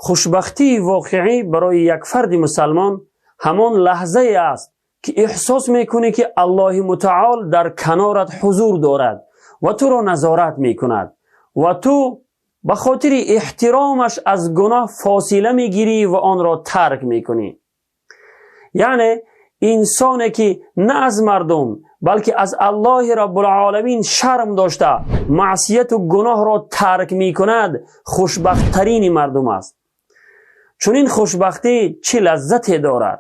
Хушбахтии воқеӣ барои як фарди мусалмон ҳамон лаҳзае аст, ки эҳсос мекунӣ, ки Аллоҳи Мутаол дар канорат ҳузур дорад ва туро назорат мекунад ва ту ба хотири эҳтиромаш аз гуноҳ фосила мегирӣ ва онро тарк мекунӣ. Яъне инсоне, ки на аз мардум, балки аз Аллоҳи Раббулъоламин шарм дошта, маъсияту гуноҳро тарк мекунад, хушбахттарини мардум аст. Чунин хушбахтӣ чӣ лаззате дорад!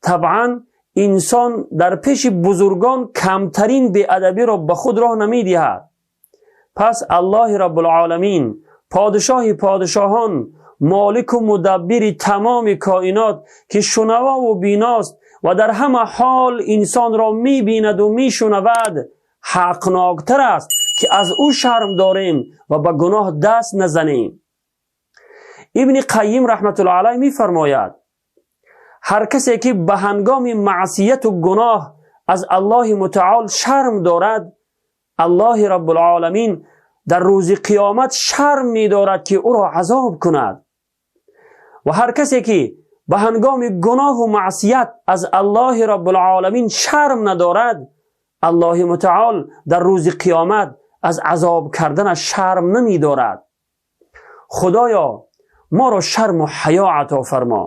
Табъан, инсон дар пеши бузургон камтарин беадабиро ба худ роҳ намедиҳад. Пас Аллоҳи Раббулъоламин, подшоҳи подшоҳон, молику мудаббири тамоми коинот, ки шунавову биност ва дар ҳама ҳол инсонро мебинаду мешунавад, ҳақноктар аст, ки аз ӯ шарм дорем ва ба гуноҳ даст назанем. Ибни Қайим раҳматуллоҳ алайҳ мефармояд: ҳар касе, ки ба ҳангоми маъсияту гуноҳ аз Аллоҳи Мутаол шарм дорад, Аллоҳи Раббулъоламин дар рӯзи қиёмат шарм медорад, ки ӯро азоб кунад, ва ҳар касе, ки ба ҳангоми гуноҳу маъсият аз Аллоҳи Раббулъоламин шарм надорад, Аллоҳи Мутаол дар рӯзи қиёмат аз азоб карданаш шарм намедорад. Худоё, моро шарму ҳаё ато фармо,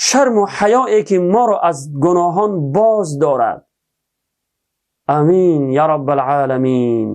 шарму ҳаёе, ки моро аз гуноҳон боз дорад. Амин я Раббалъоламин.